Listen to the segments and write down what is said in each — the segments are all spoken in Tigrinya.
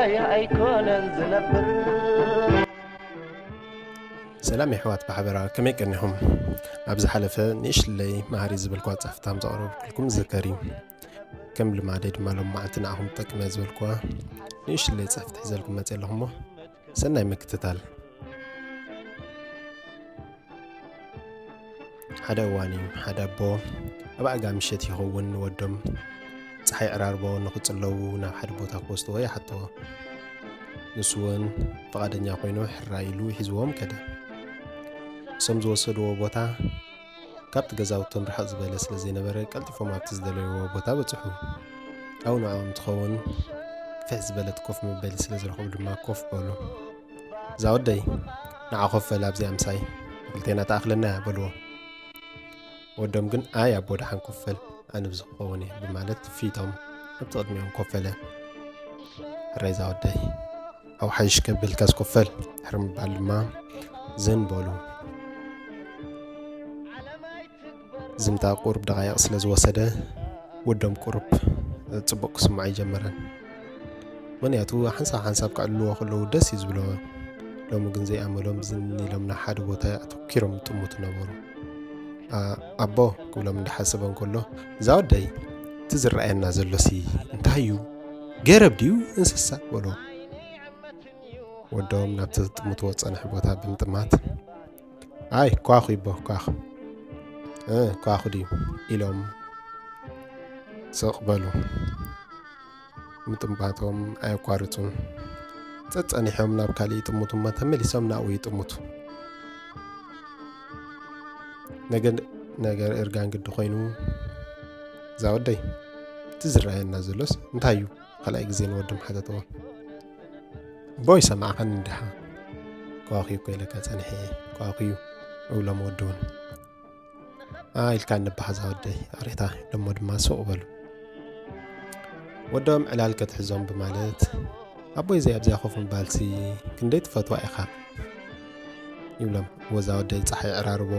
ኣይኮነን ዝነብር። ሰላም የሕዋት ብሓበራ፣ ከመይ ቀኒኹም? ኣብ ዝሓለፈ ንእሽለይ መሃሪ ዝበልኳ ጻፍታም ዘቕረብኩልኩም ዝከር እዩ። ከም ልማደይ ድማ ሎም መዓልቲ ንዓኹም ትጠቅም እያ ዝበልኩዋ ንእሽለይ ጻፍቲ ሒዘልኩም መጽእ ኣለኹሞ፣ ሰናይ ምክትታል። ሓደ እዋን እዩ፣ ሓደ ኣቦ ኣብ ኣጋ ምሸት ይኸውን ንወዶም ጸሓይ ዕራርቦ ንኽጽለዉ ናብ ሓደ ቦታ ክወስድዎ ይሓትዎ። ንሱ እውን ፍቓደኛ ኮይኑ ሕራይ ኢሉ ሒዝዎም ከደ። እሶም ዝወሰድዎ ቦታ ካብቲ ገዛውቶም ርሕቕ ዝበለ ስለ ዘይነበረ፣ ቀልጢፎም ኣብቲ ዝደለይዎ ቦታ በጽሑ። ኣብኡ ንዕኦም ትኸውን ክፍሕ ዝበለት ኮፍ መበሊ ስለ ዝረኸቡ ድማ ኮፍ በሉ። "እዛ ወደይ፣ ንዓ ኮፍ በል ኣብዚኣ ምሳይ፣ ንክልቴና ተኣኽለና እያ" በልዎ። ወዶም ግን "ኣይ ኣቦ፣ ደሓን ኮፍ በል፣ ኣነ ብዝኸውን እየ" ብማለት ፊቶም ኣብቲ ቅድሚኦም ኮፍ በለ። "ሕራይ እዛ ወደይ፣ ኣውሓይሽ ከብልካስ ኮፍ በል" ድሕሪ ምባል ድማ ዝን በሉ። ዝምታ ቁሩብ ደቓይቕ ስለ ዝወሰደ፣ ወዶም ቁሩብ ጽቡቕ ክስምዖ ኣይጀመረን። ምኽንያቱ ሓንሳብ ሓንሳብ ከዕልልዎ ከለዉ ደስ እዩ ዝብሎ። ሎሚ ግን ዘይኣመሎም ዝን ኢሎም ናብ ሓደ ቦታ ኣተኲሮም ይጥምቱ ነበሩ። "ኣ-፣ ኣቦ" ክብሎም እንዳሓሰበ እንከሎ፣ "እዛ ወደይ፣ እቲ ዝረኣየና ዘሎሲ እንታይ እዩ? ገረብ ድዩ እንስሳ?" በሎ። ወዶም ናብቲ ዝጥምትዎ ዝጸንሑ ቦታ ብምጥማት፣ "ኣይ ኳኹ ይቦ፣ ኳኹ፣ እ፣ ኳኹ ድዩ?" ኢሎም ስቕ በሉ። ምጥማቶም ኣየቋርጹን። ጸጸኒሖም ናብ ካልእ ይጥምቱ እሞ ተመሊሶም ናብኡ ይጥምቱ። ነገ-፣ ነገር እርጋን ግዲ ኮይኑ፣ "እዛ ወደይ፣ እቲ ዝረኣየና ዘሎስ እንታይ እዩ?" ካልኣይ ግዜ ንወዶም ሓተትዎ። "ቦይ ሰማዕኻኒ እንዲኻ? ኳኹ እኮ ኢለካ ጸኒሐ፣ ኳኹ እዩ" እብሎም ወዲ እውን። "ኣ፣ ኢልካ እንባኻ እዛ ወደይ፣ ኣሬታ" ኢሎሞ ድማ ስቕ በሉ። ወዶም ዕላል ከትሕዞም ብማለት፣ "ኣቦይ፣ ዘይ ኣብዚኣ ኮፍ ምባልሲ ክንደይ ትፈትዋ ኢኻ?" ይብሎም። "እወ እዛ ወደይ፣ ጸሓይ ዕራርቦ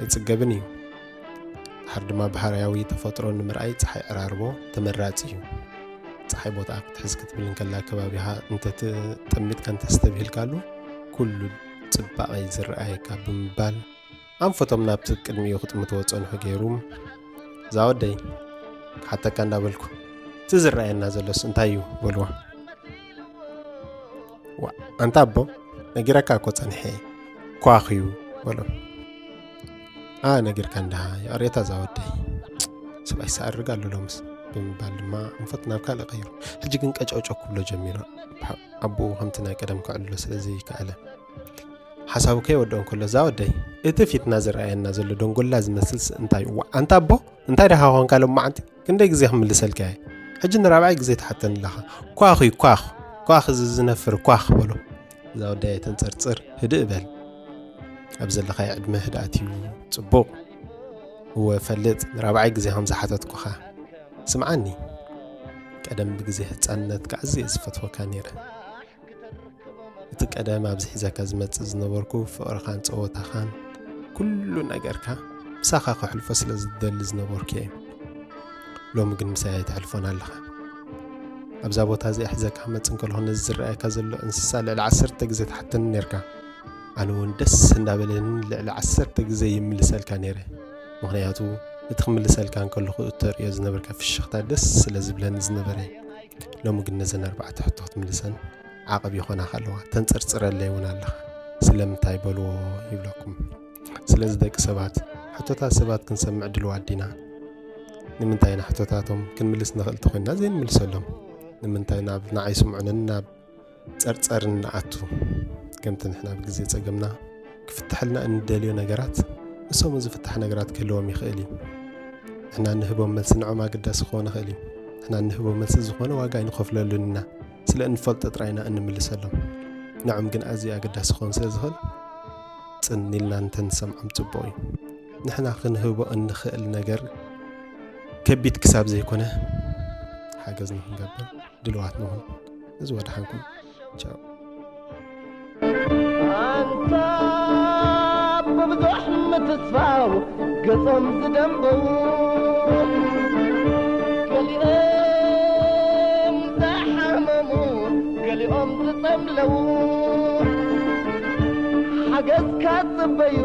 ኣይጽገብን እዩ። ድሓር ድማ ባህርያዊ ተፈጥሮ ንምርኣይ ጸሓይ ዕራርቦ ተመራጺ እዩ። ጸሓይ ቦታኣ ክትሕዝ ክትብል እንከላ ከባቢኻ እንተተጠሚትካን ተስተብሂልካሉ ኩሉ ጽባቐ እዩ ዝረኣየካ" ብምባል ኣንፈቶም ናብቲ ቅድሚኡ ክጥምትዎ ጸንሑ ገይሩ፣ "እዛ ወደይ፣ ክሓተካ እንዳበልኩ፣ እቲ ዝረኣየና ዘሎስ እንታይ እዩ?" በልዎ። "ዋ፣ ኣንታ ኣቦ፣ ነጊረካ እኮ ጸኒሐ፣ ኳኽ እዩ" በሎ። "ኣ፣ ነጊርካ እንድሃ፣ ይቕሬታ እዛ ወደይ፣ ሰብኣይ ሰኣርግ ኣሎ ሎምስ" ብምባል ድማ ኣንፈቱ ናብ ካልእ ቀይሩ፣ ሕጂ ግን ቀጨውጨው ክብሎ ጀሚሩ። ኣቦኡ ከምቲ ናይ ቀደም ከዕልሎ ስለ ዘይከኣለ፣ ሓሳቡ ከይወድኦ እንከሎ፣ "እዛ ወደይ፣ እቲ ፊትና ዝረኣየና ዘሎ ደንጎላ ዝመስልስ እንታይ እዩ? ዋ፣ ኣንታ ኣቦ፣ እንታይ ደኻ ኾንካ ሎማዓንቲ? ክንደይ ግዜ ክምልሰልካ እየ? ሕጂ ንራብዓይ ግዜ ትሓተኒ ኣለኻ። ኳኽ እዩ፣ ኳኽ፣ ኳኽ፣ እዚ ዝነፍር ኳኽ" በሎ። "እዛ ወደይ፣ ኣይተንጸርጽር፣ ህድእ በል። ኣብ ዘለኻዮ ዕድመ ህድኣት እዩ ጽቡቕ። እወ፣ እፈልጥ፣ ንራብዓይ ግዜ ከም ዝሓተትኩኻ። ስምዓኒ፣ ቀደም ብግዜ ህጻንነትካ ኣዝየ ዝፈትወካ ነይረ። እቲ ቀደም ኣብዚ ሒዘካ ዝመጽእ ዝነበርኩ ፍቕርኻን ጸወታኻን፣ ኩሉ ነገርካ ምሳኻ ከሕልፎ ስለ ዝደሊ ዝነበርኩ እየ። ሎሚ ግን ምሳይ ኣይተሕልፎን ኣለኻ። ኣብዛ ቦታ እዚኣ ሒዘካ ክመጽእ እንከለኹ፣ ነዚ ዝረኣየካ ዘሎ እንስሳ ልዕሊ ዓሰርተ ግዜ ትሓተኒ ነርካ። ኣነ እውን ደስ እንዳበለኒ ልዕሊ ዓሰርተ ግዜ ይምልሰልካ ነይረ። ምኽንያቱ፣ እቲ ክምልሰልካ እንከለኹ እተርእዮ ዝነበርካ ፍሽኽታ ደስ ስለ ዝብለኒ ዝነበረ። ሎሚ ግን ነዘን ኣርባዕተ ሕቶ ክትምልሰን ዓቐብ ይኾናኻ ኣለዋ። ተንጸርጽረለይ እውን ኣለኻ። ስለምንታይ በልዎ ይብለኩም። ስለዚ ደቂ ሰባት፣ ሕቶታት ሰባት ክንሰምዕ ድልዋት ዲና? ንምንታይ ኢና ሕቶታቶም ክንምልስ ንኽእል ተኾይንና ዘይንምልሰሎም? ንምንታይ ናብ ንዓይ ስምዑንን ናብ ጸርጸርን ንኣቱ? ከምቲ ንሕና ብግዜ ጸገምና ክፍተሐልና እንደልዮ ነገራት፣ ንሶም እውን ዝፍታሕ ነገራት ክህልዎም ይኽእል እዩ። ንሕና እንህቦም መልሲ ንዖም ኣገዳሲ ክኾን ይኽእል እዩ። ንሕና እንህቦ መልሲ ዝኾነ ዋጋ ኣይንኸፍለሉን ኢና። ስለ እንፈልጦ ጥራይ ኢና እንምልሰሎም። ንዖም ግን ኣዝዩ ኣገዳሲ ክኸውን ስለ ዝኽእል፣ ጽን ኢልና እንተንሰምዖም ጽቡቕ እዩ። ንሕና ክንህቦ እንኽእል ነገር ከቢድ ክሳብ ዘይኮነ፣ ሓገዝ ንኽንገብር ድልዋት ንኹን። እዚ ወደሓንኩም። ቻው። ኣንታ ብብዙሕ ምትስፋው ገጾም ዝደንበው፣ ገሊኦም ዝሓመሙ፣ ኦም ዝጸምለዉ ሓገዝካ ዝጽበዩ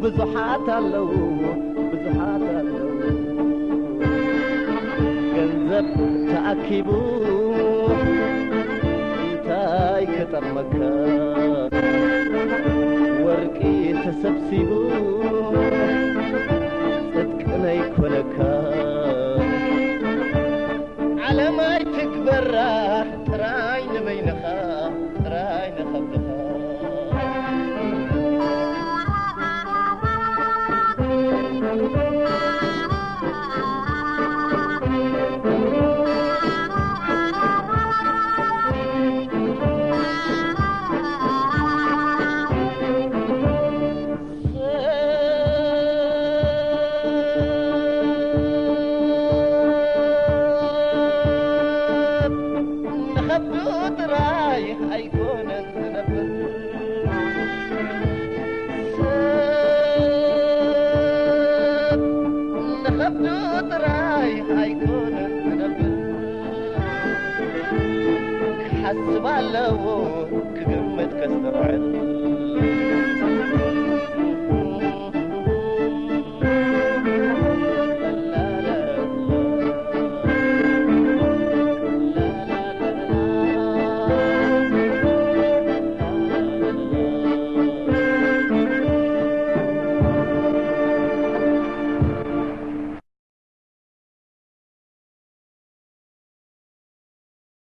ብዙሓት ኣለዉ፣ ብዙሓት ኣለዉ። ገንዘብ ተኣኪቡ እንታይ ክጠቕመካ? ወርቂ ተሰብሲቡ ጽድቂ ነይኮነካ። ዓለም ኣይትግበራ ጥራይ ንበይንኻ፣ ጥራይ ንኸብድኻ። ሰብ ንኸብዱ ጥራይ ኣይኮነን ዝነብር። ሰብ ንኸብዱ ጥራይ ኣይኮነን ዝነብር። ክሓስብ ኣለዎ ክግምት ከስተውዕል።